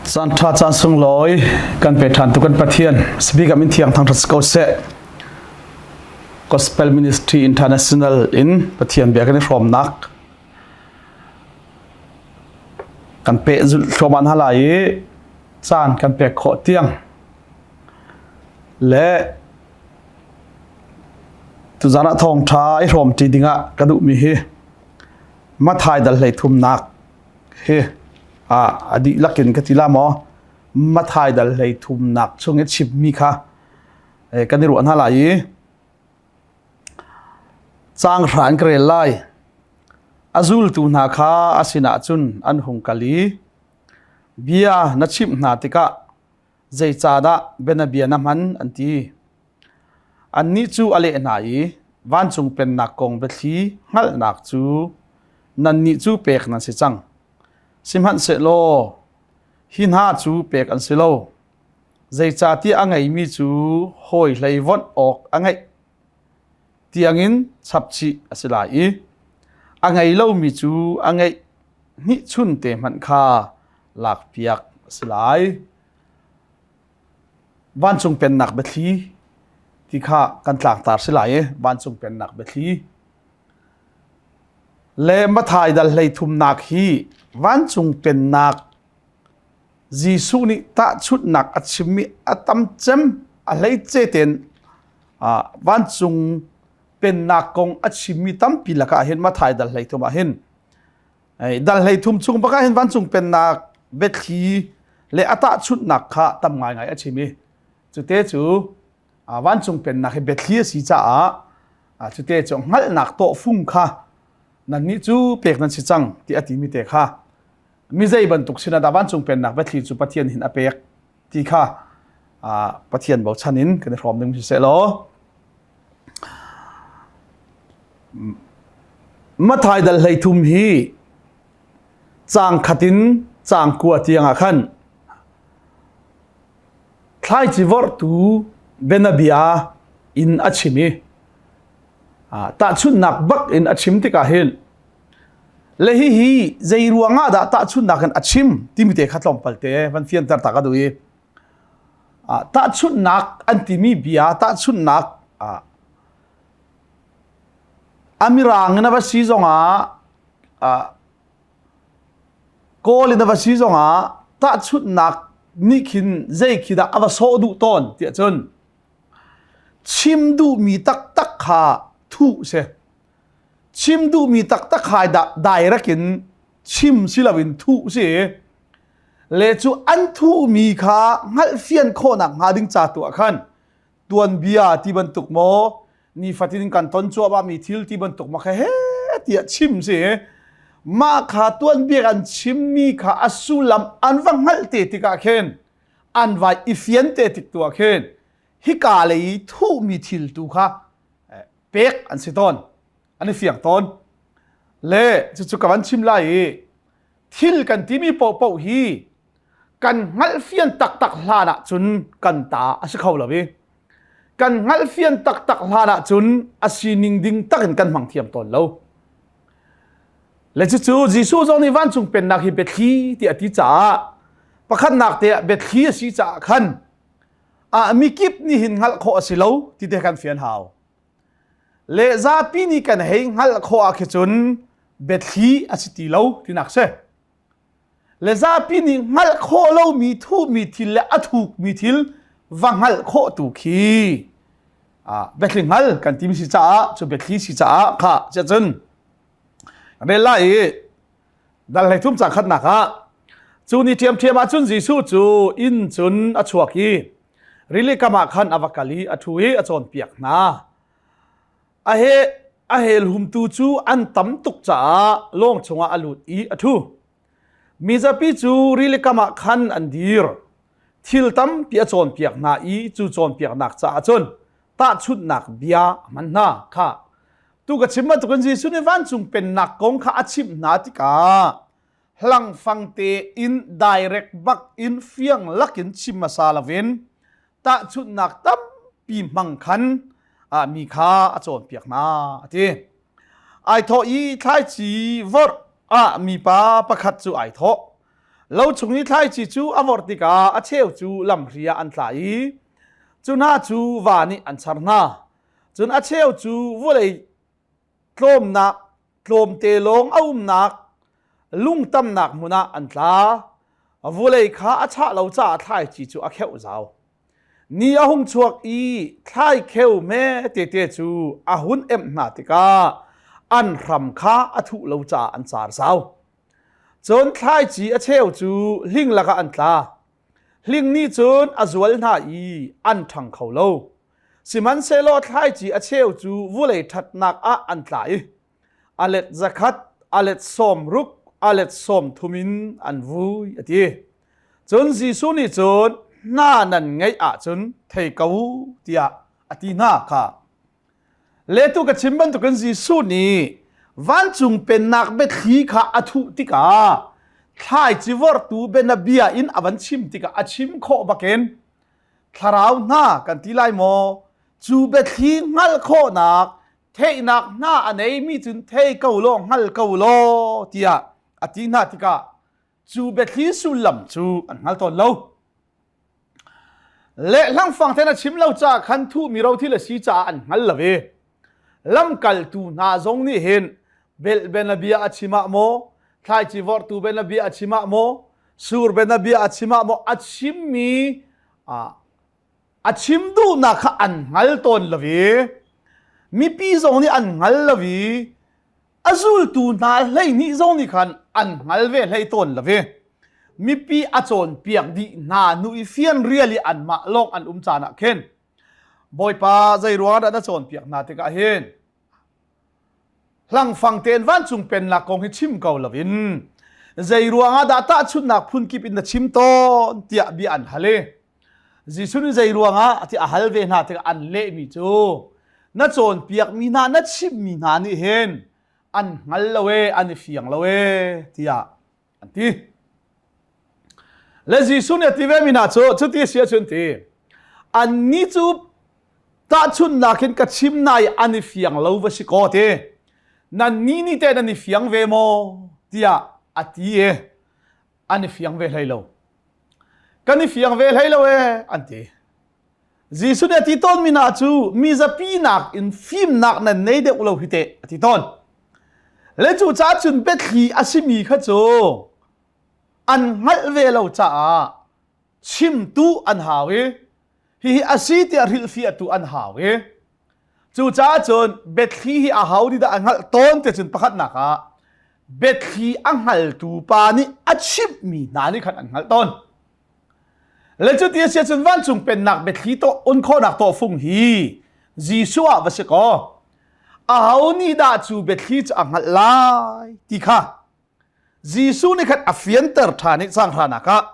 Caan ṭha caan sunglawi kan pe ṭhan tu kan Pathian speaker min thiang thangṭhat si ko seh. Gospel Ministry International in Pathian bia kan i hrawmnak kan peh zulh thluahmah hna lai i caan kan pek khawh tiang le tuzan ah thawngṭha i hrawmṭi dingah ka duhmi hi Mathai dal hlei thumnak hi a dihlak in ka ti la maw Mathai dal hlei thumnak chung i chimmi kha kan i ruah hna lai i caang hra in ka rel lai. A zultu hna kha a sinah cun an hung kal i bia na chimh hna tikah zeicahdah bianabia na hman an ti. Annih cu a leh hna i vancung pennak kong biathli hngalhnak cu nannih cu pek nan si cang. Sihmanhsehlaw hi hna cu pek an si lo. Zeicahtiah a ngeimi cu hawi hlei vonh awk a ngeih tiangin chapchih a si lai i a ngei lomi cu a ngeih hnihchun te hmanh kha lakpiak a si lai. Vancung pennak biathli ti kha kan tlangtar si lai i vancung pennak biathli le Mathai dal hlei thumnak hi vancung pennak Jesuh nih tahchunhnak a chimmi a tam cem a hleice tein vancung pennak kong a chimmi tampi lakah hin Mathai dal hlei thum ah hin dal hlei thum chung bak ah hin vancung pennak biathli le a tahchunhnak kha tam ngaingai a chim i cute cu vancung pennak hi biathli a si caah cute cu hngalhnak tawhfung kha nannih cu pek nan si cang ti a timi te kha mi zei bantuk sin ah dah vancung pennak biathli cu Pathian hin a pek ti kha Pathian bochan in kan i hrawm ding si seh law Mathai dal hlei thum hi caang khat in caang kua tiang ah khan thlaici vorhtu bianabia in a chim i tahchunhnak bak in a chim tikah hin Le hihi zei ruangah dah tahchunhnak in a chim timi te kha tlawmpal te van fianter ta ka duh i tahchunhnak an timi bia tahchunhnak a mirang in a va si zongah kawl in a va si zongah tahchunhnak nih khin zei khi dah a va sawh duh tawn tiah cun chim duhmi taktak kha thuh si. Chim duhmi taktak hai dah direct in chim si loin thuh si. Le cu an thuhmi kha hngalhfian khawhnak hnga ding ca tu ah khan tuanbia ti bantuk maw nifatin kan ton cuahmahmi thil ti bantuk ma kha he tiah chim si. Mah kha tuanbia kan chimmi kha a sullam an va hngalh te tikah khin an vai i fian te tik tu ah khin hika lei i thuhmi thil tu kha pek an si tawn an i fiang tawn le cucu ka van chim lai i thil kan timi paohpaoh hi kan hngalhfian taktak hlan ah cun kan ta a si kho lo i kan hngalhfian taktak hlan ah cun a sining ding tak in kan hmang thiam tawn lo le cucu Jesuh zong nih vancung pennak hi biathli ti a ti caah pakhatnak te ah biathli a si caah khan ah mikip nih hin hngalh khawh a si lo ti te kan fian hau le zapi nih kan hei hngalh khawh ah khi cun biathli a si ti lo tinak si le zapi nih hngalh khawh lomi thuhmi thil le a thukmi thil va hngalh khawh tu khi biathli hngal kan timi si caah cu biathli si caah kha cun rel lai i Dal hlei thum cang khatnak ah cu ni ṭhiamṭhiam ah cun Jesuh cu inn cun a chuak i rili kam ah khan a va kal i a ṭhu i a cawnpiak hna. A he a helhumtu cu an tam tuk caah lawng chungah a lut i a ṭhu. Mizapi cu rili kam ah khan an dir. Thil tampi a cawnpiak hna i cu cawnpiaknak caah cun tahchunhnak bia a hman hna kha tu ka chim bantukin Jesuh nih vancung pennak kong kha a chimh hna tikah hlangfang tein direct bak in fiang lakin chim hmasa loin tahchunhnak tampi hmang khan mi kha a cawnpiak hna a ti. Ai thawh i thlaici vorh ah mipa pakhat cu ai thawh. Lo chung i thlaici cu a vorh tikah a cheu cu lamhri ah an tla i cu hna cu va nih an char hna. Cun a cheu cu vawlei tlawmnak tlawmte lawng a umnak lungtamnak hmun ah an tla. Vawlei kha a chah lo caah thlaici cu a kheuh zau. Ni a hung chuak i thlaikheu hme tete cu a hun emh hna tikah an hram kha a thuh lo caah an car zau. Cun thlaici a cheu cu hling lakah an tla. Hling nih cun a zual hna i an ṭhang kho lo. Sihmanhsehlaw thlaici a cheu cu vulei ṭhatnak ah an tla i a let 100, a let 60, a let 30 in an vui, a ti. Cun Jesuh nih cun hna nan ngeih ahcun thei ko u tiah a ti hna kha. Letu ka chim bantukin Jesuh nih vancung pennak biathli kha a thuh tikah thlaici vorhtu bianabia in a van chim tikah a chim khawh bakin thlarau hna kan ti lai maw cu biathli hngalh khawhnak theihnak hna a neimi cun thei ko law hngal ko law tiah a ti hna tikah cu biathli sullam cu an hngal tawn lo. Lehlang ten a chim lo caah khan thuhmi rothil a si caah an hngal lo i lamkaltu hna zong nih hin belhben a bia a chim ah maw thlaici vorhtu ben a bia a chim ah maw sur ben a bia a chim ah maw a chimmi a chim duhnak kha an hngal tawn lo i mipi zong nih an hngal lo i a zultu hna 12 zong nih khan an hngal ve hlei tawn lo i mipi a cawnpiak dih hna hnu i fianrial i anmah lawng an um caan ah khin Bawipa zei ruangah dah na cawnpiak hna tikah hin hlangfang tein vancung pennak kong hi chim ko loin zei ruangah dah tahchunhnak phunkip in na chim tawn tiah bia an hal i Jesuh nih zei ruangah ti a hal ve hna tikah an lehmi cu na cawnpiakmi hna na chimhmi hna nih hin an hngal lo e an i fiang lo e tiah an ti. Le Jesuh nih a ti ve mi hna cu cuti a si ahcun ti annih cu tahchunhnak in ka chim na i an i fiang lo va si kaw ti nannih nih teh nan i fiang ve maw tiah a ti i an i fiang ve hlei lo kan i fiang ve hlei lo ee an ti Jesuh nih a ti tawnmi hna cu mi zapi nak in fimnak nan nei deuh lo hi teh a ti tawn le cu caah cun biathli a simi kha cu an hngalh ve lo caah chimtu an hau i hihi a si tiah hrilhfiahtu an hau i cucaah cun biathli hi a hau nih dah a hngalh tawn te cun pakhatnak ah biathli a hngaltu pa nih a chimhmi hna nih khan an hngalh tawn le cuti a si ahcun vancung pennak biathli to un khawhnak tawhfung hi Jesuh ah va si kaw aho nih dah cu biathli cu a hngalh lai ti kha Jesuh nih khan a fianter ṭhan i caang hranak ah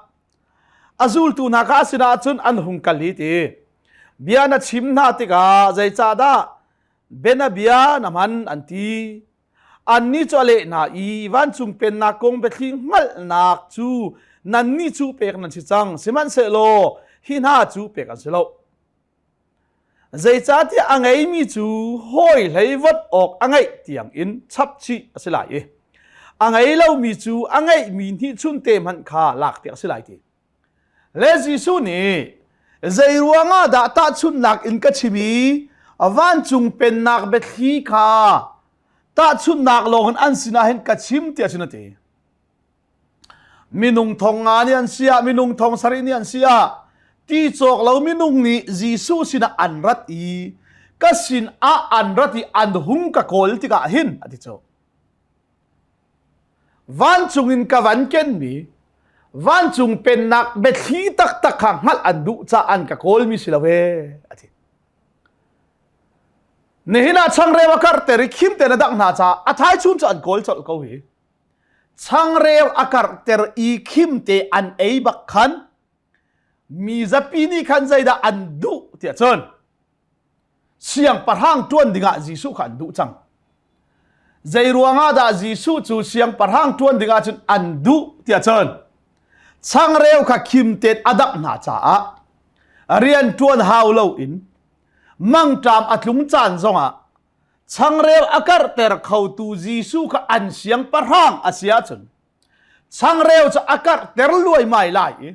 A zultu hna kha a sinah cun an hung kal i ti bia na chim hna tikah zeicahdah bianabia na hman an ti. Annih cu a leh hna i vancung pennak kong biathli hngalhnak cu nannih cu pek nan si cang, sihmanhsehlaw hi hna cu pek an si lo. Zeicahtiah a ngeimi cu hawi hlei vot awk a ngeih tiangin chap chih a si lai i a ngei lomi cu a ngeihmi hnihchunte hmanh kha lakpiak a si lai ti. Le Jesuh nih zei ruangah dah tahchunhnak in ka chim i vancung pennak biathli kha tahchunhnak lawngin an sinah hin ka chim tiah cun a ti. Minung thong nga nih an si ah, minung thong sarih nih an si ah, ti cawk lo minung nih Jesuh sinah an rat i ka sin ah an rat i an hung ka kawl tikah hin a ti cu. Vancung in ka van kenmi vancung pennak biathli taktak kha hngalh an duh caah an ka kawlmi si lo ee a ti. Nihin ah changreu a karhter i khim tein a dangh hna caah a thaichun cu an kawl colh ko hi. Changreu a karhter i khimte an ei bak khan mi zapi nih khan zeidah an duh tiah cun siangpahrang ṭuan dingah Jesuh kha an duh cang. Zei ruangah dah Jesuh cu siangpahrang ṭuan dingah cun an duh tiah cun changreu kha khim tein a dangh hna caah rian ṭuan hau loin mangṭam a tlung caan zongah Changreu a karhter khotu Jesuh kha an siangpahrang a si ahcun. Changreu cu a karhter luaimai lai i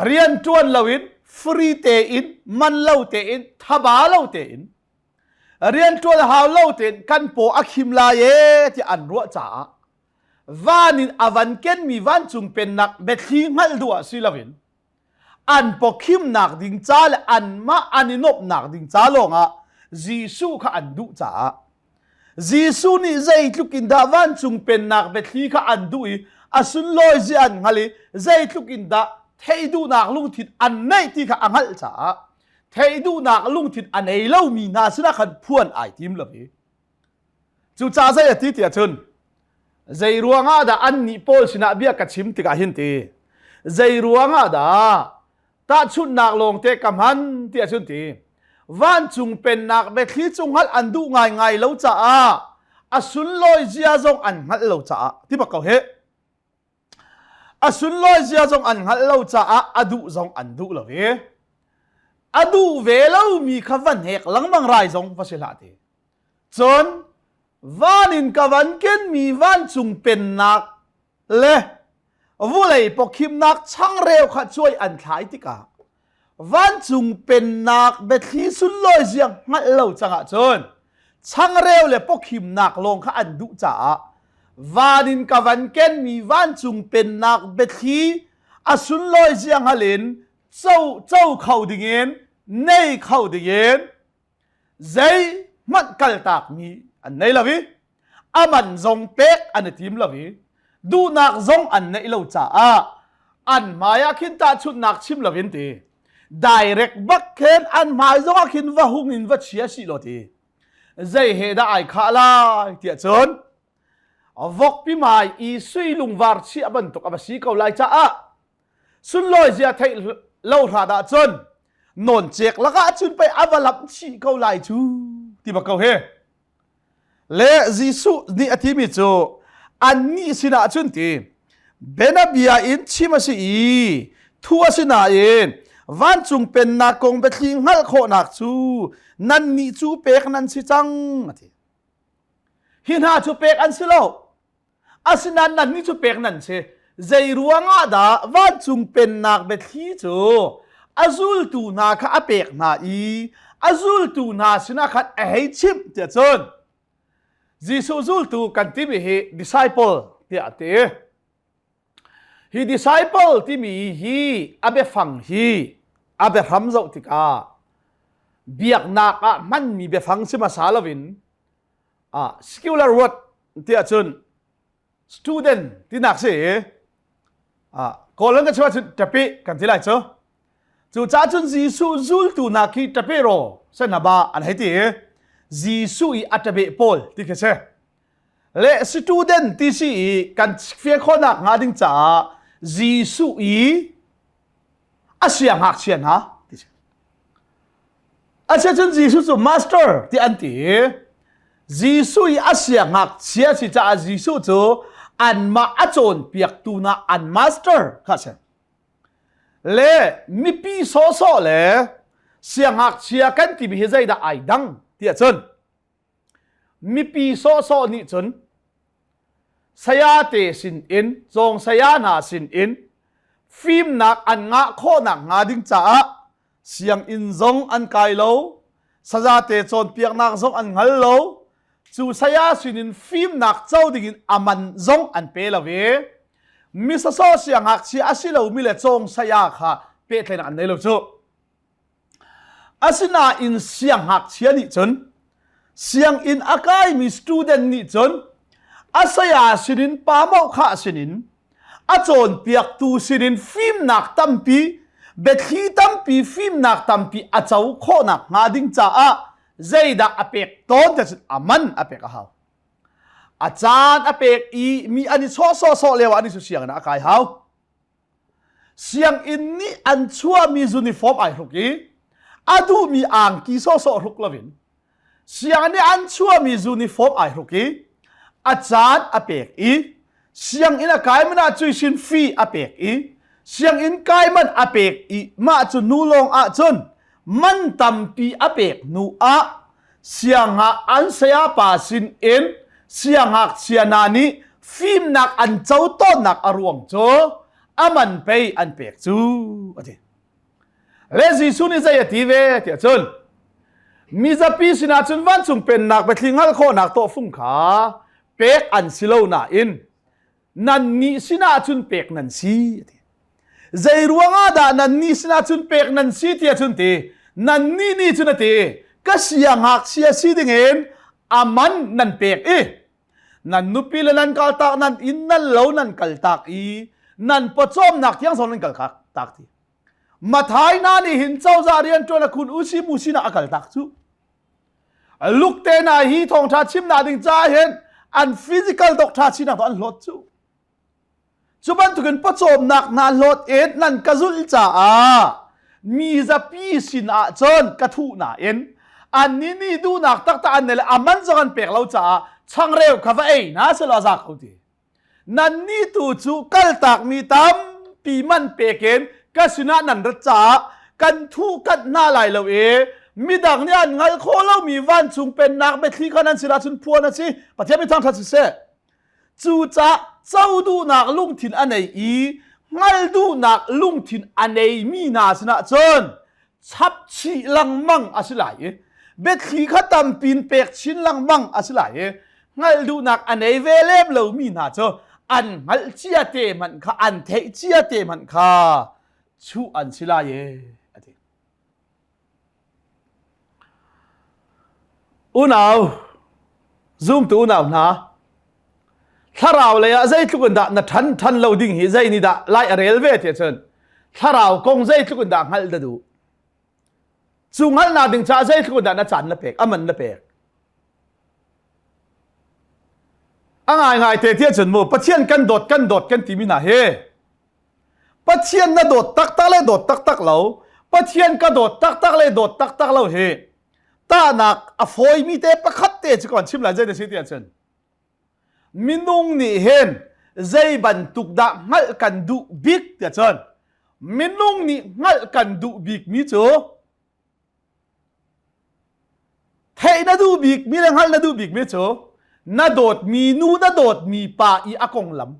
rian ṭuan loin free tein man lo tein thaba lo tein rian ṭuan hau lo tein kan paw a khim lai ee ti an ruah caah van in a van kenmi vancung pennak biathli hngalh duh ah si loin an pawkhimnak ding ca le anmah an i nuamhnak ding ca lawngah Jesuh kha an duh caah Jesuh nih zeitluk in dah vancung pennak biathli kha an duh i a sunlawi zia an hngal i zeitluk in dah theih duhnak lungthin an neih ti kha a hngalh caah theih duhnak lungthin a nei lomi hna sinah khan phuan ai tim lo i cucaah zei a ti tiah cun zei ruangah dah annih pawl sinah bia ka chim tikah hin ti zei ruangah dah tahchunhnak lawngte ka hman tiah cun ti vancung pennak biathli cu hngalh an duh ngaingai lo caah a sunlawi zia zong an hngalh lo caah ti bak ko he a sunlawi zia zong an hngalh lo caah a duh zong an duh lo i a duh ve lomi kha van hek lengmang rai zong va si hlah ti cun van in ka van kenmi vancung pennak le vulei pawkhimnak changreu kha cuai an thlai tikah vancung pennak biathli sunlawi ziang hngalh lo cangah cun changreu le pawkhimnak lawng kha an duh caah van in ka van kenmi vancung pennak biathli a sunlawi zia hngal in co co kho dingin nei kho dingin zeihmanh kaltakmi an nei lo i a man zong pek an i tim lo i duhnak zong an neih lo caah an hmai ah khin tahchunhnak chim lo in ti direct bak khin an hmai zong ah khin va hung in va chia si lo ti zei he dah ai khah lai tiah cun vokpi mai i sui lungvar chiah bantuk a va si ko lai caah sunlawi zia theih lo hrat ah cun nawn cek lakah cun pei a va lamh chih ko lai cu ti bak ko he Le Jesuh nih a timi cu annih sinah cun ti bianabia in chim a si i thu a si nain vancung pennak kong biathli hngalh khawhnak cu nannih cu pek nan si cang a ti. Hi hna cu pek an si lo. Asinain nannih cu pek nan si. Zei ruangah dah vancung pennak biathli cu a zultu hna kha a pek hna i a zultu hna sinah khan a hei chimh tiah cun Jesuh zultu kan timi hi disciple tiah a ti. Hi disciple timi hi a biafang hi a biahram zoh tikah biaknak ah hmanmi biafang si hmasa loin ah secular word tiah cun student tinak si ah kawl kan chim ahcun tape kan ti lai cu cu ca cun Jesuh zultu hna khi tape ro sen haba an hei ti Jesuh i a tape pawl ti khi si le student ti si i kan fian khawhnak hnga ding caah Jesuh i a siangngakchia hna ti si Asiahcun Jesuh cu master ti an ti. Jesuh i a siangngakchia si caah Jesuh cu anmah a cawnpiaktu na an master kha si. Le mipi sawhsawh le siangngakchia kan timi hi zeidah ai dang tiah cun mipi sawhsawh nih cun sayate sin in cawng saya hna sin in fimnak an ngah khawhnak hnga ding caah sianginn zong an kai lo sazate cawnpiaknak zong an hngal lo cu saya sinin fimnak co dingin a man zong an pe lo i misasaw siangngakchia a si lomi le cawng saya kha pehtlaihnak an nei lo cu asinain siangngakchia nih cun sianginn a kaimi student nih cun a saya sinin pa mawhkhah sinin a cawnpiaktu sinin fimnak tampi biathli tampi fimnak tampi a co khawhnak hnga ding caah zeidah a pek tawn te cun a man a pek a hau a caan a pek i mi an i sawh sawh sawh lio ah an i su sianginn ah a kai hau sianginn nih an chuahmi uniform ai hruk i a duhmi angki sawhsawh hruk loin sianginn nih an chuahmi uniform ai hruk i a caan a pek i sianginn a kai man ah cuisin fee a pek i sianginn kai man a pek i mah cu nu lawng ah cun man tampi a pek hnu ah siangah an saya pa sin in siangngakchia hna nih. Fimnak an co tawnnak a ruang cu a man pei an pek cu a ti. Le Jesuh nih zei a ti ve tiah cun mizapi sinah cun vancung pennak biathli hngalh khawhnak tawhfung kha pek an si lo nain nannih sinah cun pek nan si a ti. Zei ruangah dah nannih sinah cun pek nan si tiah cun ti nannih nih cun a ti ka siangngakchia si dingin a man nan pek i nan nupi le nan kaltak nan inn nan lo nan kaltak i nan pawcawmnak tiang zong nan kal tak ti Mathai na nih hin cozah rianṭuan a khun usi musi na a kaltak cu lukte na hi thawngṭha chimnak ding caah hin an physical doctor sinak an hlawt cu Cu bantukin pawcawmnak hna hlawt in nan ka zulh caah mi zapi sinah cun ka thuh nain annih nih duhnak taktak an nei le a man zong an pek lo caah changreu kha va ei hna selaw a za kho ti. Nannih tu cu kaltakmi tampi man pek in ka sinah nan rat caah kan thuh kanh hna lai lo i midang nih an hngalh khawh lomi vancung pennak biathli kha nan sinah cun phuan a si. Pathian mi thangṭhat siseh. Cucaah co duhnak lungthin a nei i hngal duhnak lungthin a neimi hna sinah cun chapchih lengmang a si lai i biathli kha tampin pek chin lengmang a si lai i hngalh duhnak a nei ve lem lomi hna cu an hngalh cia te hmanh kha an theih cia te hmanh kha chuh an si lai e a ti. Unau, zumtu unau hna, thlarau lei ah zeitluk in dah na ṭhan ṭhan lo ding hi zei nih dah lai a rel ve ti cun thlarau kong zeitluk in dah hngalh na duh. Cu hngalhnak ding caah zeitluk in dah na caan na pek, a man na pek. A ngaingai te tiah cun mu Pathian kan dawt kan dawt kan timi hna hi Pathian na dawt taktak le dawt taktak lo, Pathian ka dawt taktak le dawt taktak lo hi tahnak a fawimi te pakhat te cu kan chim lai zei na si ti ahcun minung nih hin zei bantuk dah hngalh kan duh bik tiah cun minung nih hngalh kan duh bik mi cu theih na duh bik mi le hngalh na duh bik mi cu na dawtmi nu na dawtmi pa i a konglam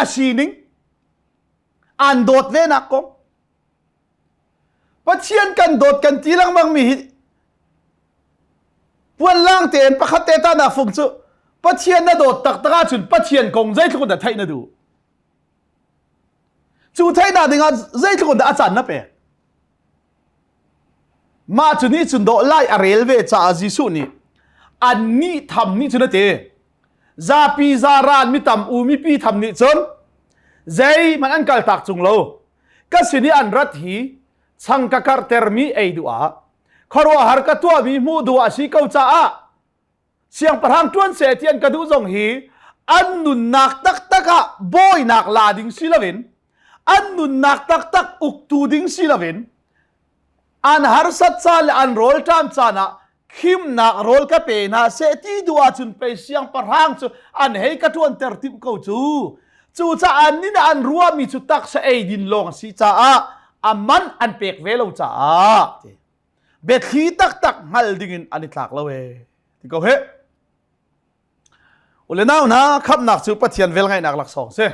A sining an dawt ve nak kong Pathian kan dawt kan ti lengmang mi hi puanlang tein pakhat te ta na fung cu Pathian na dawt taktak ahcun Pathian kong zeitluk in dah theih na duh cu theihnak dingah zeitluk in dah a caan na pek mah cu nih cun dawh lai a rel ve caah Jesuh nih annih tham nih cun a ti Zapi zaran mi tam u mipi tham nih cun zeihmanh an kaltak cung lo. Ka sin i an rat hi chang ka karhtermi ei duh ah khuaruahhar ka tuahmi hmuh duh ah si ko caah siangpahrang ṭuan seh ti an ka duh zong hi an nunnak taktak ah bawinak la ding si loin an nunnak taktak uktu ding si loin an harsat caan le an rawlṭam caan ah khimnak rawl ka pe hna seh ti duh ahcun pei siangpahrang cu an hei ka ṭuanter timh ko cu. Cucaah nin an ruahmi cu taksa eidin lawng a si caah a man an pek ve lo caah biathli taktak hngal dingin an i tlak lo ee ti ko heh. Ule nau hna khamhnak cu Pathian velngeihnak laksawng si.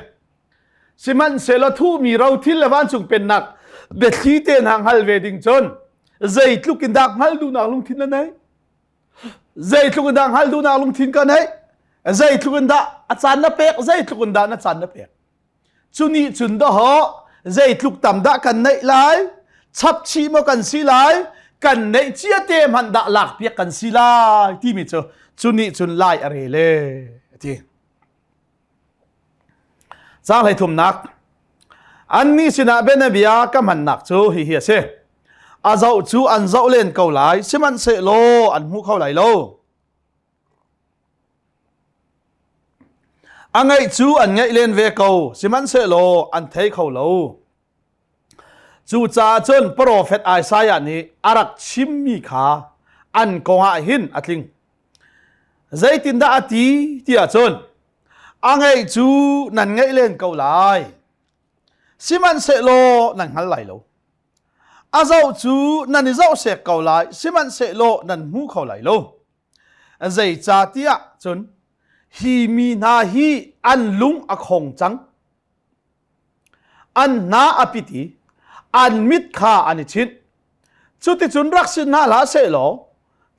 Sihmanhsehlaw thuhmi rothil le vancung pennak biathli te hna hngal ve ding cun zeitluk in dah hngal duhnak lungthin na neih? Zeitluk in dah hngal duhnak lungthin ka neih? Zeitluk in dah a caan na pek? Zeitluk in dah na caan na pek? Cu nih cun dahawh zeitluk tam dah kan neih lai? Chapchih maw kan si lai? Kan neih cia te hmanh dah lakpiak kan si lai timi cu cu nih cun lai a rel e a ti. Caang hleithumnak Annih sinah bianabia ka hmannak cu hihi a si. A zoh cu an zoh len ko lai, sihmanhsehlaw an hmu kho lai lo. A ngaih cu an ngaih len ve ko, sihmanhsehlaw an thei kho lo. Cucaah cun profet Isaiah nih a rak chimmi kha an kong ah hin a tling. Zeitindah a ti ti ahcun, a ngaih cu nan ngaih len ko lai, sihmanhsehlaw nan hngal lai lo. A zoh cu nan i zoh sek ko lai, sihmanhsehlaw nan hmu kho lai lo. Zeicahtiah cun. Hi mi hna hi an lung a khong cang. An hna a pit i an mit kha an i chinh. Cuticun rak si hna hlah sehlaw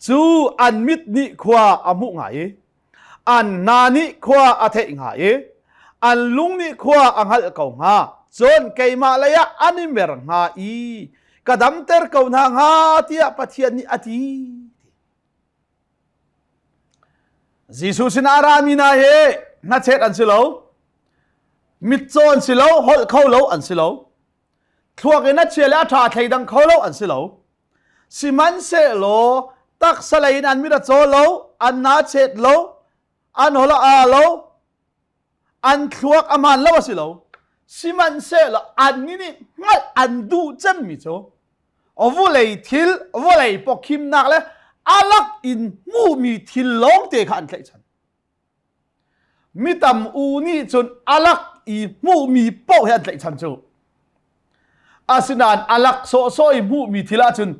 cu an mit nih khua a hmuh hnga i an hna nih khua a theih hnga i an lung nih khua a hngalh ko hnga. Cun keimah lei ah an i mer hnga i ka damter ko hna hnga tiah Pathian nih a ti. Jesuh sinah a rami hna hi hnachet an si lo, mitcaw an si lo, holh kho lo an si lo, thluak in a chia le a ṭha thleidang kho lo an si lo. Sihmanhsehlaw taksa lei in an mit a caw lo, an nachet lo, an holh a aa lo, an thluak a hmaan lo a si lo. Sihmanhsehlaw annih nih hngalh an duh cemmi cu vulei thil, vawlei pawkhimnak le alak in hmuhmi thil lawngte kha an tlaihchan. Mi tam u nih cun alak i hmuhmi paoh hi an tlaihchan cu. Asinain alak sawhsawh i hmuhmi thil ahcun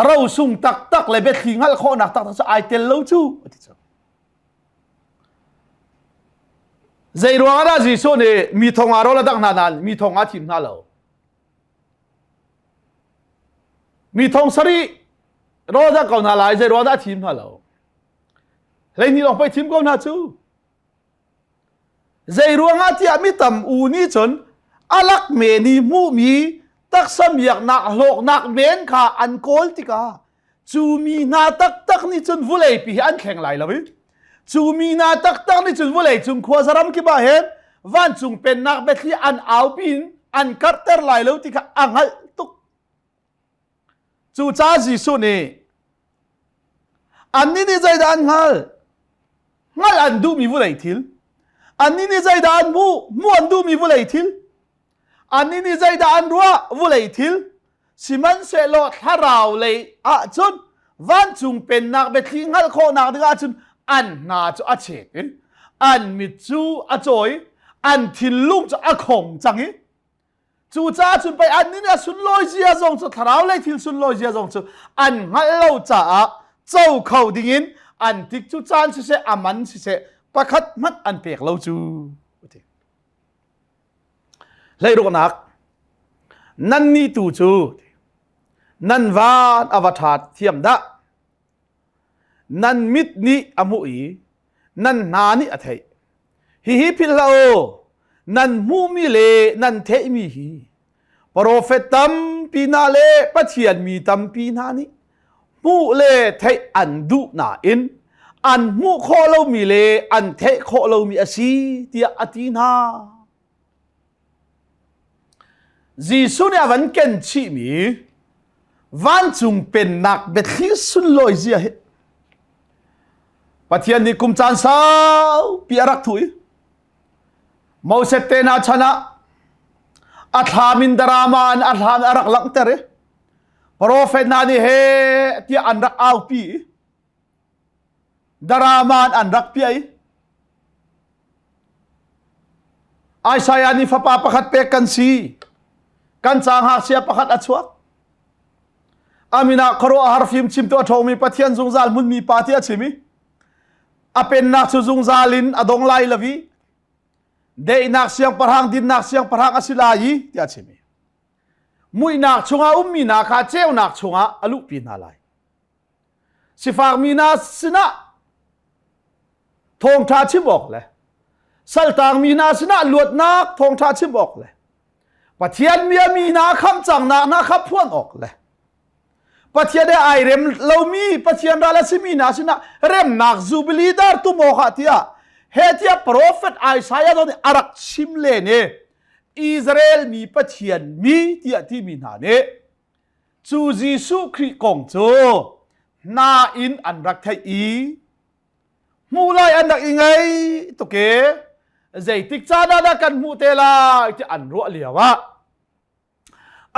rosung taktak le biathli hngalh khawhnak taktak cu ai tel lo cu a ti cu. Zei ruang ah dah Jesuh nih mi thong ah rawl a dangh hna nain mi thong ah thim hna lo? Mi thong sarih rawl dangh ko hna lai, zei ruang dah a thim hna lo? 12 lawng pei thim ko hna cu. Zei ruangah tiah mi tam u nih cun alak men i hmuhmi taksa miaknak hlawknak men kha an kawl tikah cu mi hna taktak nih cun vulei pi hi an thleng lai lo i cu mi hna taktak nih cun vulei cung khua zaram kip ah hin vancung pennak biathli an aupi in an karhter lai lo ti kha a hngalh tuk. Cucaah Jesuh nih annih nih zeidah an hngalh? Hngalh an duhmi vulei thil. Annih nih zeidah an hmuh? Hmuh an duhmi vulei thil. Annih nih zeidah an ruah? Vulei thil. Sihmanhsehlaw thlarau lei ahcun vancung pennak biathli hngalh khawhnak ding ahcun an hna cu a chet i an mit cu a caw i an thinlung cu a khong cang i Cucaah cun pei annih nih a sunlawi zia zong cu thlarau lei thil sunlawi zia zong cu an hngalh lo caah co kho dingin an tik cu caan siseh a man siseh pakhat hmanh an pek lo cu ti. Hleiruknak nannih tu cu nan van a va ṭha thiam dah Nan mit nih a hmuh i nan hna nih a theih. Hihi philh hlah u, nan hmuhmi le nan theihmi hi profet tampi hna le Pathian mi tampi hna nih hmuh le theih an duh nain an hmuh khawh lomi le an theih khawh lomi a si tiah a ti hna. Jesuh nih a van ken chihmi vancung pennak biathli sunlawi zia hi Pathian nih kum caan saupi a rak thuh i Moses te hna chan ah a thlam in darama in a thlam a rak langhter i profet hna nih he tiah an rak aupi i Daraman an rak piah i Isaiah nih fapa pakhat pek kan si. Kan ca ngakchia pakhat a chuak. Amin ah khuaruahhar fim chimtu a ṭhawngmi Pathian zungzal hmunmi pa ti a chim i a pennak cu zungzal in a dong lai lo i daihnak siangpahrang dinnak siangpahrang a si lai i tiah a chim i muihnak chungah ummi hna kha ceunak chungah a luhpi hna lai. Sifakmi hna sinah thawngṭha chim awk le saltangmi hna sinah luatnak thawngṭha chim awk le Pathian mi a mi hna khamh cangnak hna kha phuan awk le Pathian he ai rem lomi Pathian ral a simi hna sinah remnak jubilee dar tum awk ah tiah he tiah prophet Isaiah nih a rak chim len i Israel mi Pathian mi tiah timi hna nih Cu Jesuh Khrih kong cu hna in an rak theih i hmuh lai an rak i ngei tuk i zeitik caan ah dah kan hmuh te lai ti an ruah lio ah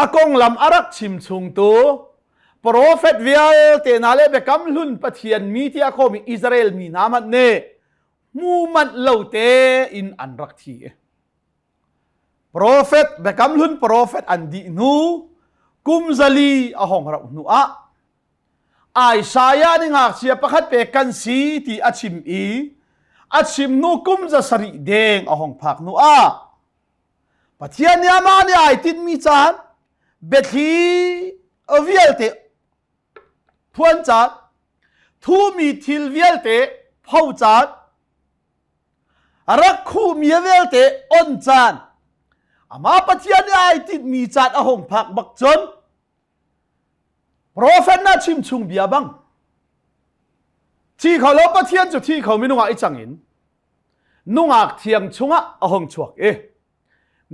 a konglam a rak chim chungtu profet vialte hna le biakam hlun Pathian mi tiah khawmi Israel mi hna hmanh nih hmu manh lo tein an rak thi. Profet Biakam Hlun profet an dih hnu kum 400 a hong rauh hnu ah Isaiah nih ngakchia pakhat pek kan si ti a chim i A chim hnu kum 700 deng a hong phak hnu ah Pathian nih amah nih ai tinhmi caan biathli vialte phuan caan thumi thil vialte pho caan rak khuhmi vialte on caan amah Pathian nih ai tinhmi caan a hung phak bak cun Profet na chim chung bia bang thi kho lo Pathian cu thi kho minung ah i cang in nungak thiang chungah a hung chuak i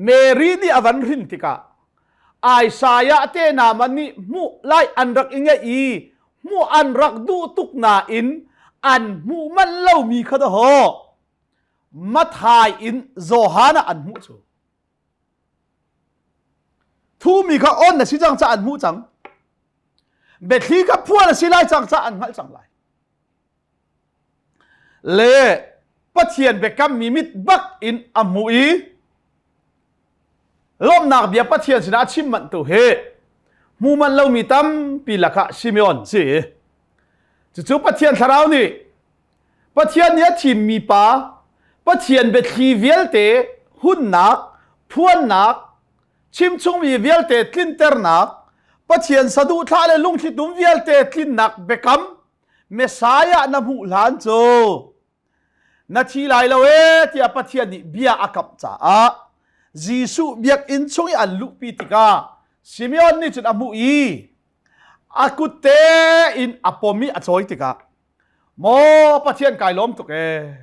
Mary nih a van hrin tikah Isaiah te naman nih hmuh lai an rak i ngeih i hmuh an rak duh tuk nain an hmuh manh lomi kha dahawh Mathai in Johan ah an hmuh cu. Thumi kha on na si cang ca an hmuh cang. Biathli kha phuan a si lai cang ca an hngalh cang lai. Le Pathian biakammi mit bak in a hmuh i lawmhnak bia Pathian sinah a chim manh tu hi hmu manh lomi tampi lakah Simeon si. Cucu Pathian thlarau nih Pathian nih a thimmi pa Pathian biathli vialte hunnak, phuannak, chimchungmi vialte tlinternak, Pathian saduhthah le lungthlitum vialte tlinnak biakam Messiah na hmuh hlan cu na thi lai lo ee tiah Pathian nih bia a kamh caah Jesuh biakinn chung i an luhpi tikah Simeon nih cun a hmuh i a kut tein a pom i a cawi tikah Maw Pathian kai lawm tuk ee.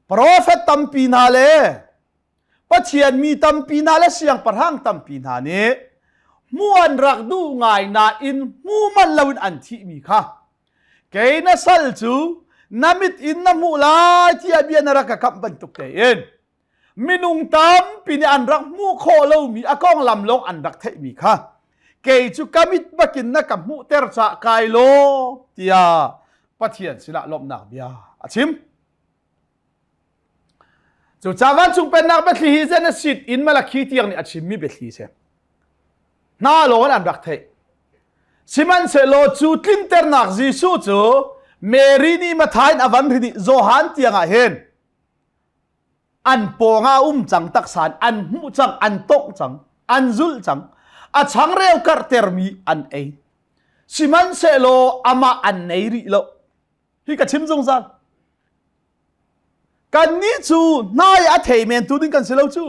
Profet tampi hna le Pathian mi tampi hna le siangpahrang tampi hna nih hmuh an rak duh ngai nain hmu manh loin an thihmi kha kei na sal cu na mit in na hmuh lai tiah bia na rak ka kamh bantuk tein minung tampi nih an rak hmuh khawh lomi a konglam lawng an rak theihmi kha kei cu ka mit bakin na ka hmuhter cah kai law tiah Pathian sinah lawmhnak bia a chim. Cucaah vancung pennak biathli hi Genesis in Malakhi tiang nih a chimmi biathli si. Hna lawng in an rak theih. Sihmanhsehlaw cu tlinternak Jesuh cu Mary nih Matthai in a van hrin i Johan tiang ah hin an pawng ah um cang taksa an hmuh cang an tongh cang an zulh cang a changreu karhtermi an ei sihmanhsehlaw amah an nei rih lo hi ka chim zungzal kannih cu hnai a thei men tu ding kan si lo cu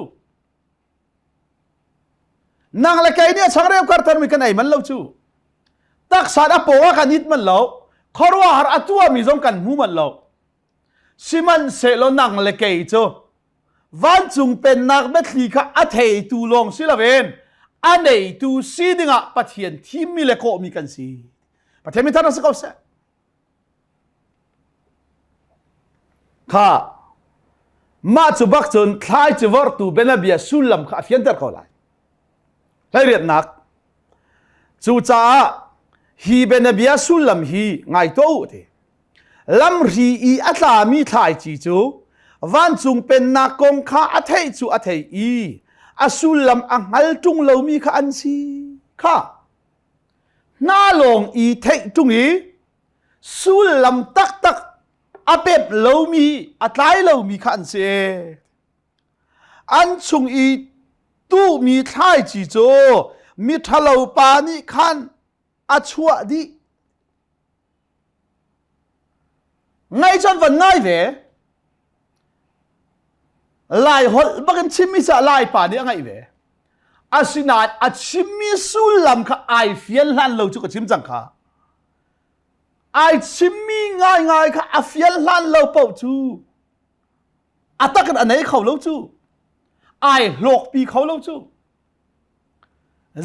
nang le kei nih a changreu karhtermi kan ei man lo cu taksa a paw ah kan it man lo khuaruahhar a tuahmi zong kan hmu man lo Sihmanhsehlaw nang le kei cu vancung pennak biathli kha a theitu lawng si loin a neitu si dingah Pathian thimmi le kawhmi kan si. Pathian min thar si ko seh. Kha mah cu bak cun thlaici vortu bianabia sullam kha a fianter ko lai. Hleiriatnak. Cucaah hi bianabia sullam hi ngai tuah u ti. Lamhri i a tlami thlaici cu vancung pennak kong kha a theih cu a thei i a sullam a hngal ṭung lomi kha an si kha. Hna lawng i theih ṭung i sullam taktak a pemh lomi a tlai lomi kha an si. An chung i tuhmi thlaici cu miṭhalo pa nih khan a chuah dih. Ngaih cun van ngai ve. Lai holh bakin chimmi ca Lai pa nih a ngaih ve. Asinain a chimmi sullam kha ai fian hlan lo cu ka chim cang kha. Ai chimmi ngaingai kha a fian hlan lo paoh cu a tak in a nei kho lo cu. Ai hlawkpi kho lo cu.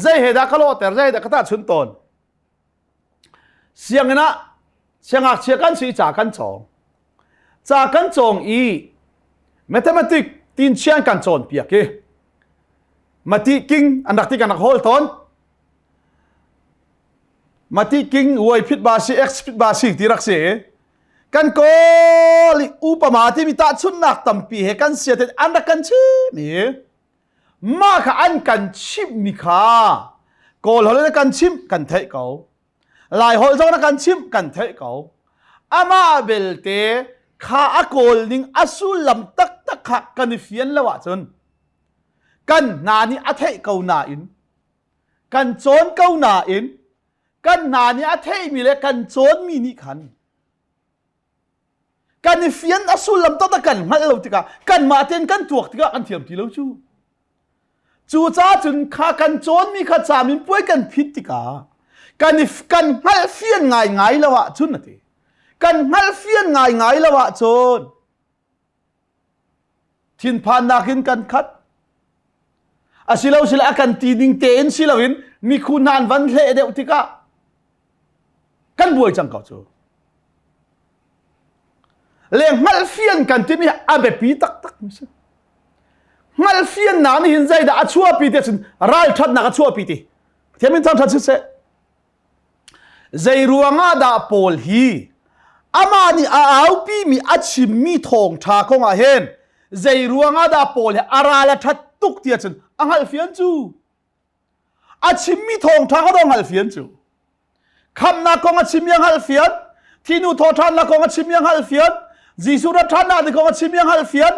Zei he dah ka lawhter, zei he dah ka tahchunh tawn. Sianginn ah siangngakchia kan si i ca kan cawng. Ca kan cawng i mathematics tinchian kan cawnpiak i mati king an rak ti kan rak hawl tawn. Mati king y phit ba si x phit ba si ti rak si. Kan kawl i upama timi tahchunhnak tampi he kan sia te an rak kan chim i Mah kha an kan chimhmi kha Kawl holh in kan chimh kan theih ko. Lai holh zong na kan chimh kan theih ko. Amah belte Kha a kawl ning a sullam taktak kha kan i fian lo ahcun kan hna nih a theih ko nain kan cawn ko nain kan hna nih a theihmi le kan cawnmi nih khan kan i fian a sullam taktak kan hngalh lo tikah kanmah tein kan tuak tikah kan thiam ti lo cu. Cucaah cun kha kan cawnmi kha caminpuai kan phit tikah kan i kan hngalhfian ngaingai lo ahcun a ti. Kan hngalhfian ngaingai lo ahcun thinphannak in kan khat. Asilo sile a kan ti ning tein si loin mikhu hna an van hleh deuh tikah kan buai cang ko cu. Le hngalhfian kan timi a biapi taktak mi si. Hngalhfiannak nih hin zeidah a chuahpi ti ahcun ralṭhatnak a chuahpi ti. Pathian min thangṭhat siseh. Zei ruangah dah Paul hi amah nih a aupimi a chimmi thawngṭha kong ah hin zei ruangah dah Paul hi a ral a ṭhat tuk ti ahcun a hngalhfian cu. A chimmi thawngṭha kha dong hngalhfian cu. Khamhnak kong a chimmi a hngalhfian, thinu thawhṭhannak kong a chimmi a hngalhfian, Jesuh rat ṭhannak ding kong a chimmi a hngalhfian,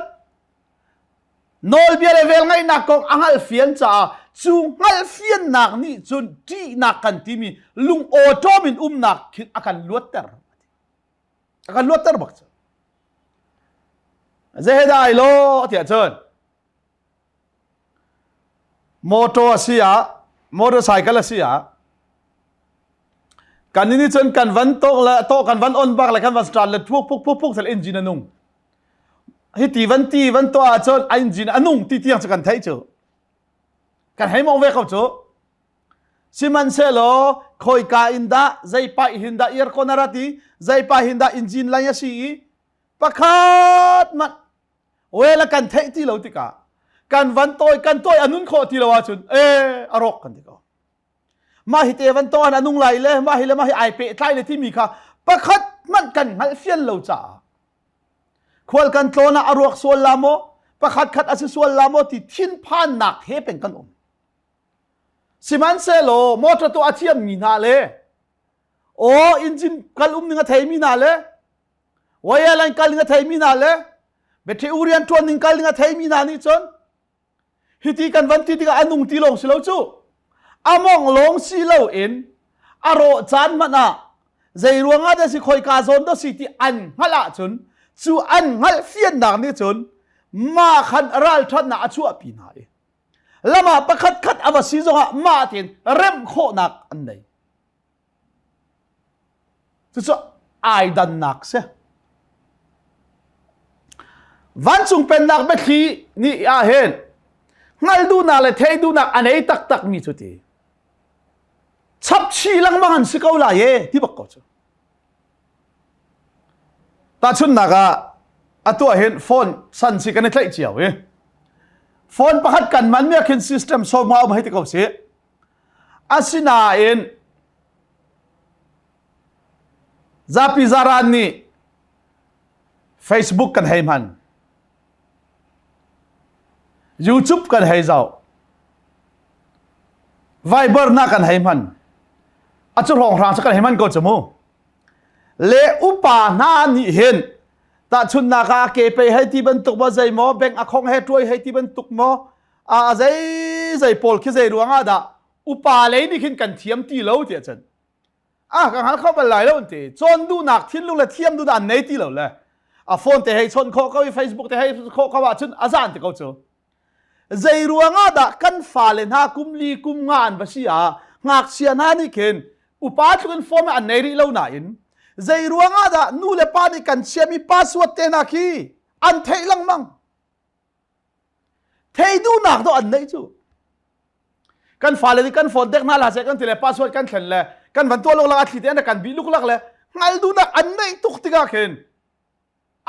nawlbia le velngeihnak kong a hngalhfian caah cu hngalhfiannak nih cun ṭihnak kan timi lung awṭawm in umnak khin a kan luatter. A kan luatter bak cu. Zehe dai law tiah cun Motor a si ah, motorcycle a si ah, kan nih cun kan van tawk le tawh kan van on bak le kan van start le phuk phuk phuk phuk engine a nung. Hi ti van ti van tuah ahcun a engine a nung ti tiang cu kan theih cu. Kan hei mong ve ko cu. Sihmanhsehlaw khoika in dah zei paih hin dah aircon a rat i zei paih hin dah engine lai a si i pakhat manh Well a kan theih ti lo tikah kan van tawi kan tawi a nun khawh ti lo ahcun ee a rawk kan ti ko. Mah hi te van tawn a nung lai le mah hi le mah hi ai pehtlai le timi kha pakhat hmanh kan hngalh fian lo caah khual kan tlawn ah a ruak sual la maw pakhat khat a si sual la maw ti thinphannak he peng kan um. Sihmanhsehlaw motor tu a thiammi hna le aw engine kal um ning a theimi hna le wire line kal ning a theimi hna le battery u rian ṭuan ning kal ning a theimi hna nih cun hiti kan van ti tikah a nung ti lawng si lo cu a mong lawng si lo in a rawh caan hmanh ah zei ruangah dah si khoika zawn dah si ti an hngalh ahcun cu an hngalh fiannak nih cun mah khan ralṭhatnak a chuahpi hna i lam ah pakhat khat a va si zongah mah tein remh khawhnak an nei Cucu ai dannak si. Vancung pennak biathli nih ah hin hngalh duhnak le theih duhnak a nei taktak mi cu ti chapchih lengmang an si ko lai e ti bak ko cu. Tahchunhnak ah atu ah hin phone san si kan i tlaih cio i phone pakhat kan man mi ah khin system sawm um hei ti ko si. Asinain zapi zaran nih Facebook kan hei hman. YouTube kan hei zoh. Viber na kan hei hman. A cu hrawnghrang cu kan hei hman ko cu mu. Le upa hna nih hin tahchunhnak ah ke pei hei ti bantuk maw zei maw bank a khong he tuai hei ti bantuk maw a zei zei pawl khi zei ruang ah dah upa lei nih khin kan thiam ti lo tiah cun a ka hngal kho bal lai lo ti cawn duhnak thinlung le thiam duhnak an nei ti lo le a phone te hei chawnh khawh ko i Facebook te hei khawh ko ahcun a zan ti ko cu zei ruang ah dah kan fale hna kum li kum nga an va si ah ngakchia hna nih khin upa tluk in phone an nei rih lo nain zei ruang ah dah nu le pa nih kan chiami password te hna khi an theih lengmang Thei duhnak dawh an neih cu. Kan fale nih kan phone dek hna hlah seh kan ti le password kan thlen le kan van tuah luklak a thli te an kan bih luklak le hngal duhnak an neih tuk tikah khin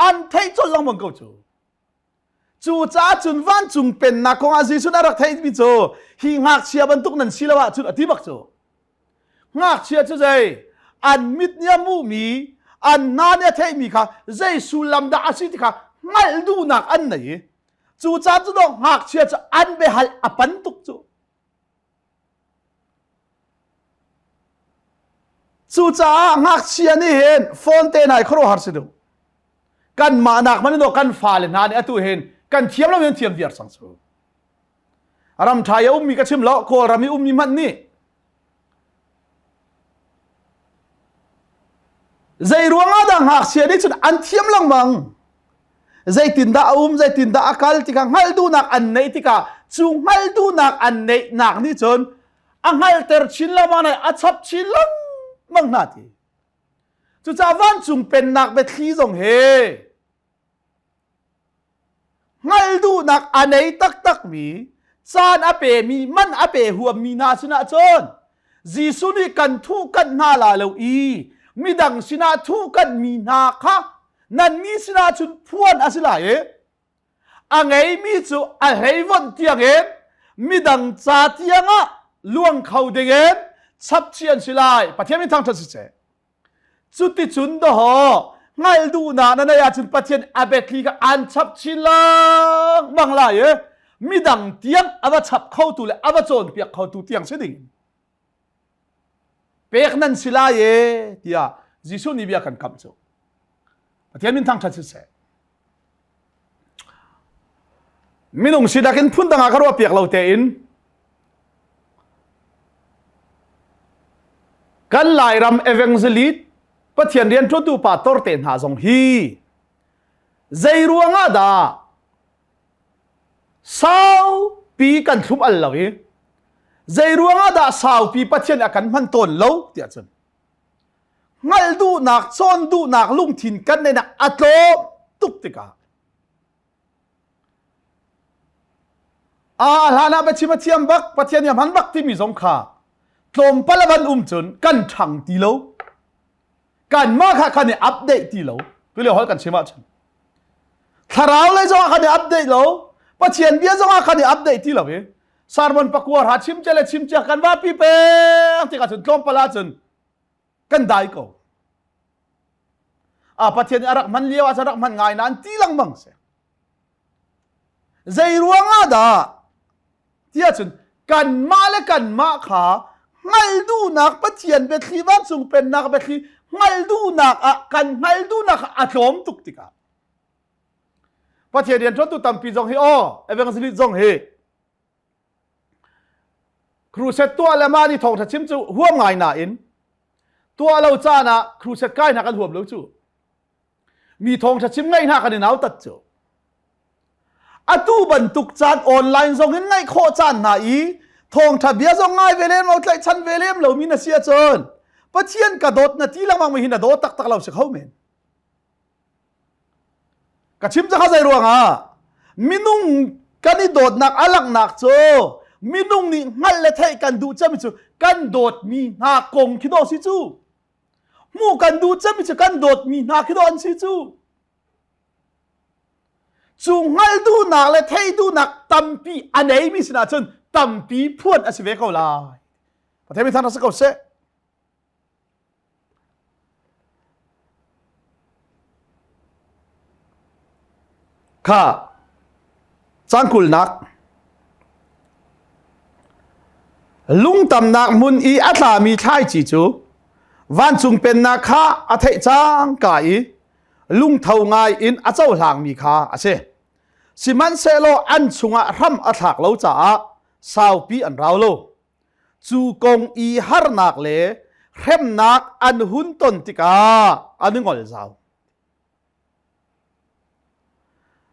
an theih colh lengmang ko cu. Cu caah cun vancung pennak kong ah Jesuh a rak theihmi cu hi ngakchia bantuk nan si lo ahcun a ti bak cu. Ngakchia cu zei an mit nih a hmuhmi an hna nih a theihmi kha zei sullam dah a si ti kha hngalh duhnak an nei i cu caan cu dawh ngakchia cu an biahal a pan tuk cu. Cucaah ngakchia nih hin phone te hna hi khuaruahhar si duh. Kan mah nak man in kan fale hna nih atu hin kan thiam lo in thiam viar sang cu. Ram ṭha i a ummi ka chim lo, Kawlram i ummi hmanh nih zei ruangah dah ngakchia nih cun an thiam lengmang zeitindah a um zeitindah a kal tikah hngalh duhnak an neih tikah cu hngalh duhnak an neihnak nih cun a hngalhter chin lengmang a chap chin lengmang hna ti cucaah vancung pennak biathli zong he Hngalh duhnak a nei taktakmi, caan a pemi, man a pe huammi hna sinah cun Jesuh nih kan thuhkanh hna la lo i midang sinah thuhkanhmi hna kha nannih sinah cun phuan a si lai i a ngeimi cu a hleivonh tiangin midang ca tiangah luang kho dingin chapchih an si lai. Pathian min thangṭhat si seh. Cuticun dawhaw hngalh duhnak na neih ahcun Pathian a biathli kha aan chap chin lengmang lai i midang tiang a va chap khotu le a va cawnpiak khotu tiang si ding pek nan si lai e tiah Jesuh nih bia kan kamh cu. Pathian min thangṭhat siseh. Minung sinak in phundang ah ka ruah piak lo tein kan Lairam evangelist Pathian rianṭuantu pastor te hna zong hi zei ruangah dah saupi kan thlum al lo i zei ruangah dah saupi Pathian a kan hman tawn lo tiah cun hngalh duhnak cawn duhnak lungthin kan neihnak a tlawm tuk tikah a hlan ah biachim a thiam bak Pathian nih a hman bak timi zong kha tlawmpal a van um cun kan ṭhang ti lo kanmah kha kan i update ti lo tulio hol kan chim ahcun thlarau lei zong ah kan i update lo Pathian bia zong ah kan i update ti lo i sermon pakua ra chim ce le chim cia kan va pi peng tikah cun tlawmpal ahcun kan dai ko a Pathian nih a rak hman lio ah cun rak hman ngai nain ti lengmang si zei ruangah dah tiah cun kanmah le kanmah kha hngalh duhnak Pathian biathli vancung pennak biathli hngalh duhnak ah kan hngalh duhnak a tlawm tuk tikah Pathian rianṭuantu tampi zong hi aw evangelist zong hi Crusade tuah le mah nih thawngṭha chim cu huam ngai nain tuah lo caan ah crusade kai hna kan huam lo cu. Mi thawngṭha chim ngaih hna kan i nautat cu. Atu bantuk caan online zong in ngaih khawh caan hna i thawngṭha bia zong ngai ve lem lo tlaihchan ve lem lomi na si ahcun Pathian ka dawt na ti lengmang mi hi na dawt taktak lo si kho men. Ka chim cakha zei ruangah minung kan i dawtnak a langhnak cu minung nih hngalh le theih kan duh cemmi cu kan dawtmi hna kong khi dawh si cu. Hmuh kan duh cemmi cu kan dawtmi hna khi dawh an si cu. Cu hngalh duhnak le theih duhnak tampi a neimi sinah cun tampi phuan a si ve ko lai. Pathian mi thang rak si ko seh. Kha caan kulnak lungtamnak hmun i a tlami thlaici cu vancung pennak kha a theih cangka i lungtho ngai in a cohlangmi kha a si. Sihmanhsehlaw an chungah hram a thlak lo caah saupi an rau lo. Cu kong i harnak le hremnak an hun ton tikah an i ngol zau.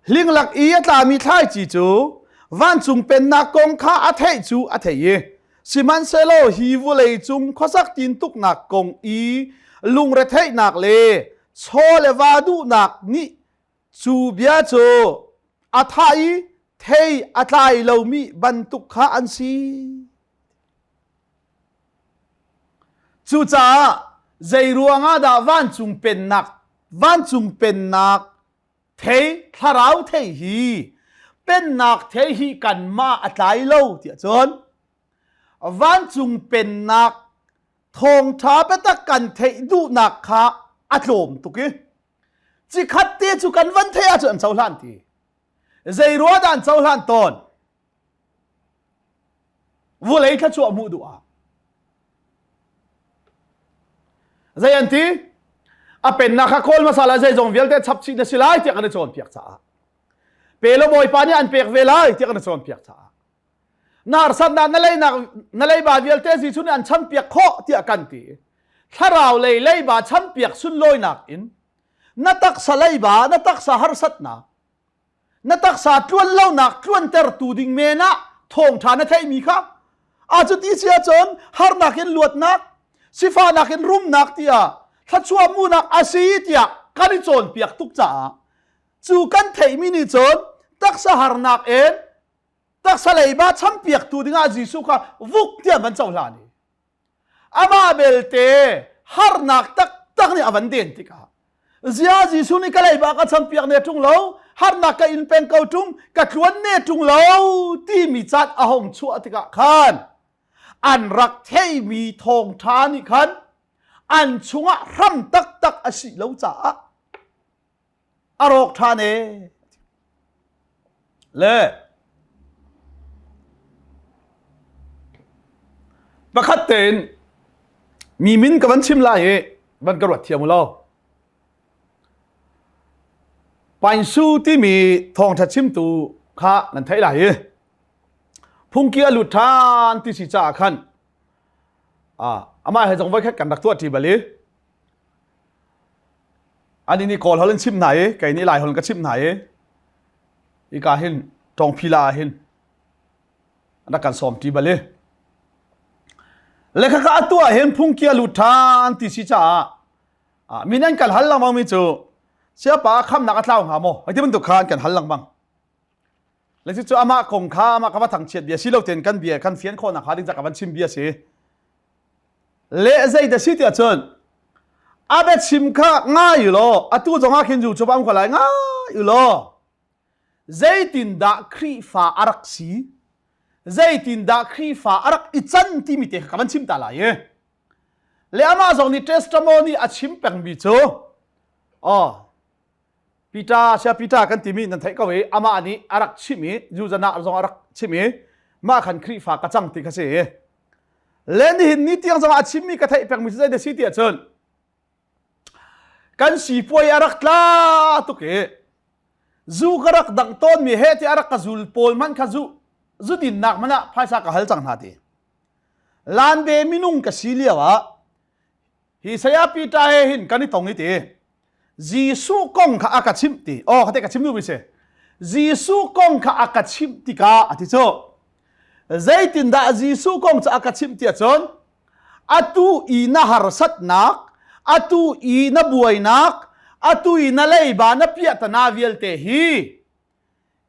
Hlinglak i a tlami thlaici cu vancung pennak kong kha a theih cu a thei i sihmanhsehlaw hi vawlei cung khuasak tintuknak kong i lungretheihnak le chaw le va duhnak nih Cu bia cu a thah i thei a tlai lomi bantuk kha an si. Cucaah zei ruangah dah vancung pennak vancung pennak thei thlarau thei hi pennak thei hi kanmah a tlai lo tiah cun vancung pennak thawngṭha biatak kan theih duhnak kha a tlawm tuk i Cikhat te cu kan van theih ahcun an cohlan ti. Zei rua dah an cohlan tawn? Vulei thluachuah hmuh duh ah. Zei an ti? A pennak kha kawl hmasa la zeizong vialte chapchih na si lai tiah kan i cawnpiak caah. Pe lo Bawipa nih an pek ve lai tiah kan i cawnpiak caah. Na harsatnak na leinak na leiba vialte Jesuh nih an champiak khawh tiah kan ti. Thlarau lei leiba champiak sunlawinak in na taksa leiba na taksa harsatnak na taksa tluan lonak tluantertu ding men ah thawngṭha na theihmi kha a cu ti si ahcun harnak in luatnak sifahnak in rumnak tiah thluachuah hmuhnak a si tiah kan i cawnpiak tuk caah cu kan theihmi nih cun taksa harnak in taksa leiba champiaktu dingah Jesuh kha vuk tiah van cohlan i Amah belte harnak taktak nih a van den tikah zia Jesuh nih ka leiba ka champiak ne ṭung lo harnak ka in peng ko ṭung ka tluan ne ṭung lo timi caan a hong chuah tikah khan an rak theimi thawngṭha nih khan an chungah hram taktak a si lo caah a rawk ṭhan e le pakhat tein mi min ka van chim lai i van ka ruat thiam u law Painsu timi thawngṭha chimtu kha nan theih lai i phungki a lut ṭhan ti si caah khan amah he zong voikhat kan rak tuah ṭi bal i Ani nih Kawl holh in chimh hna i kei nih Lai holh in ka chimh hna i hika hin Tawngphila ah hin rak kan sawm ṭi bal i le khakha atu ah hin phungki a lut ṭhan ti si caah min an kan hal lengmang mi cu siapa khamnak a tlau hnga maw hei ti bantuk kha an kan hal lengmang le cu amah kong kha amah ka va thangchiat bia si lo tein kan bia kan fian khawhnak hnga ding ca ka van chim bia si Le zei dah si tiah cun a biachim kha ngai u law atu zongah khin zu cu am ko lai ngai u law zeitindah Khrihfa a rak si zeitindah Khrihfa a rak i can timi te kha ka van chim ta lai i le amah zong nih testimony a chim pengmi cu oh Peter sia Peter kan timi nan theih ko i amah nih a rak chim i Zuzana zong a rak chim i mah khan Khrihfa ka cang ti kha si le nihin ni tiang zong a chimmi ka theih pengmi cu zei dah si ti ahcun kan sipuai a rak tla tuk i zu ka rak dang tawnmi he ti a rak ka zul pawl hmanh kha zu zu dinnak hmanh ah phaisa ka hal cang hna ti lanbe minung ka si lio ah hi saya Peter he hin kan i tong i ti Jesuh kong kha a ka chimh ti oh kha te ka chim duhmi si Jesuh kong kha a ka chimh tikah a ti cu zeitindah Jesuh kong cu a ka chimh ti ahcun atu i na harsatnak atu i na buainak atu i na leiba na piahtana vialte hi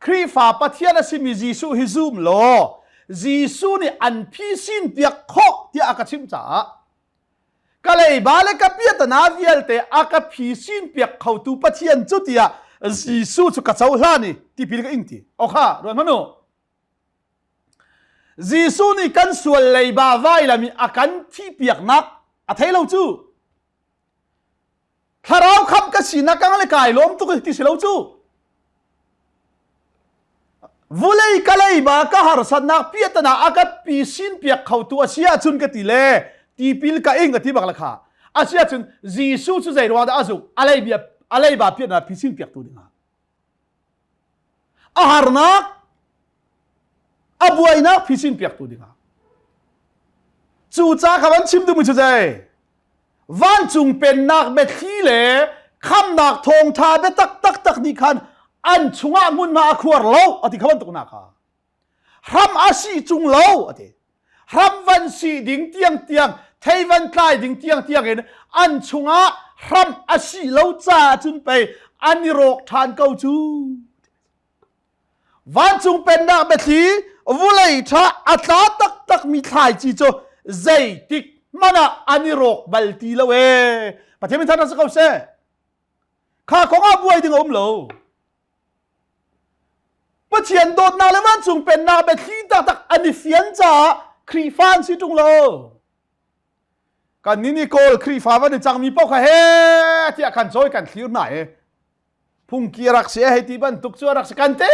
Khrihfa Pathian a simi Jesuh hi zum law Jesuh nih an phisin piak khawh tiah a ka chimh caah ka leiba le ka piatana vialte a ka phisin piak khotu Pathian cu tiah Jesuh cu ka cohlan i tipil ka ing ti okha ruat hmanh u Jesuh nih kan sual leiba vailam i a kan thihpiaknak a thei lo cu Thlarau khamh ka sinak kang le kai lawm tuk ti si lo cu. Vulei ka leiba ka harsatnak piatana a ka pi sin piak khotu a si ahcun ka ti le tipil ka ing a ti bak la kha. A si ahcun Jesuh cu zei ruang dah a zumh? A leibia a leiba piatana pi sin piak tu dingah. A harnak a buainak phisin piaktu dingah cu ca kha van chim duhmi cu zei vancung pennak biathli le khamnak thawngtha biatak taktak nih khan an chungah hmunhma a khuar lo a ti kha bantuk na kha hram a si cung lo a ti hram van si ding tiang tiang thei van tlai ding tiang tiang in an chungah hram a si lo caah cun pei an i rawk ṭhan ko cu Vancung pennak biathli vulei ṭha a tla taktakmi thlaici cu zeitik hmanh ah an i rawk bal ti lo ee. Pathian min thangṭhat si ko seh. Kha kong ah buai ding a um lo. Pathian dawtnak le vancung pennak biathli taktak an i fian caah Khrihfa an si ṭung lo. Kan nih Kawl Khrihfa van i cangmi paoh kha he tiah kan cawi kan thlir hna i phungki rak si hei ti bantuk cu rak si kan te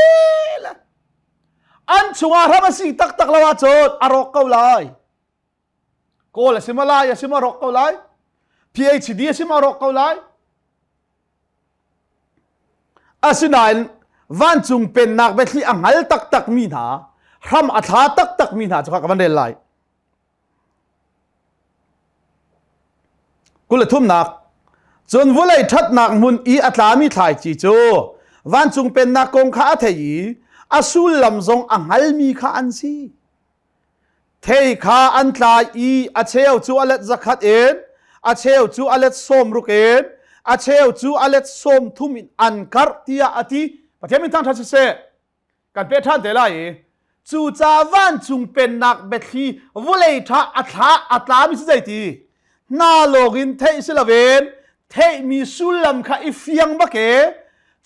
le an chungah hram a si taktak lo ahcun a rawk ko lai kawl a si ma lai a si ma rawk ko lai PhD a si ma rawk ko lai. Asinain vancung pennak biathli a hngal taktak mi hna, hram a thla taktak mi hna cu ka van rel lai. 23nak Cun vawlei ṭhatnak hmun i a tlami thlaici cu vancung pennak kong kha a thei i a sullam zong a hngalmi kha an si. Thei kha an tlai i a cheu cu a let 100 in, a cheu cu a let 60 in, a cheu cu a let 30 in an karh tiah a ti. Pathian min thangṭhat siseh. Kan peh ṭhan te lai i cuca vancung pennak biathli vawlei ṭha a thla a tlami si zeiti hna lawng in theih si loin theihmi sullam kha i fiang bak e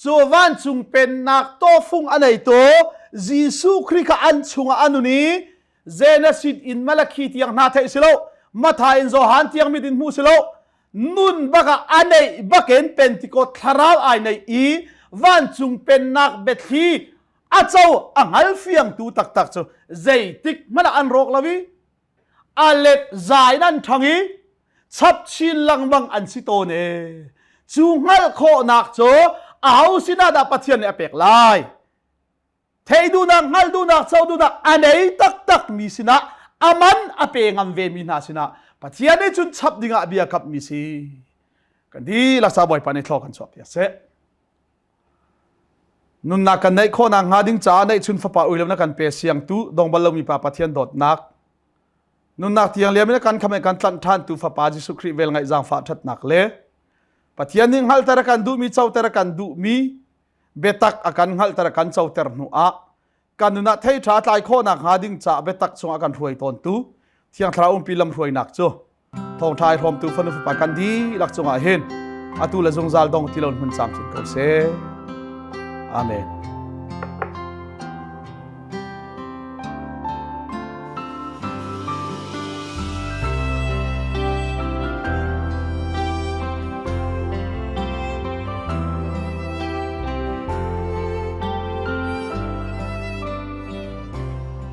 cu vancung pennak tawfung a neitu Jesuh Khrih kha an chungah a nun i Genesis in Malakhi tiang hna theih si lo Matthai in Johan tiang mit in hmuh si lo nun bak ah a neih bakin Pentecost thlarau ai neih i vancung pennak biathli a co a hngal fiangtu taktak cu zeitik hmanh ah an rawk lo i a let zai in an ṭhang i chap chin lengmang an si tawn e. Cu hngalh khawhnak cu aho sinah dah Pathian nih a pek lai? Thei duhnak, hngalh duhnak, co duhnak a nei taktak mi sinah a man a pe ngam ve mi hna sinah Pathian nih cun chap dingah bia kap mi si. Kan dihlak sa Bawipa nih thlaw kan chuah piak seh. Nunnak kan neih khawhnak hnga ding caah neihchun fapa ui lo na kan pe siangtu dong bal lomi pa Pathian dawtnak nunnak tiang liam in kan kham kan tlanh ṭhan tu fapa Jesuh Khrih vel ngaih zaangfah ṭhatnak le Pathian nih hngalhter a kan duhmi coter a kan duhmi biatak a kan hngalhter a kan coter hnu ah kan nun ah thei ṭha tlai khawhnak hnga ding caah biatak chungah kan hruai tawntu Thiang Thlarau umpi lamhruainak cu thawngṭha i hrawmtu fanu fapa kan dihlak cungah hin atu le zungzal dong ti lo hmun camcin ko seh. Amen.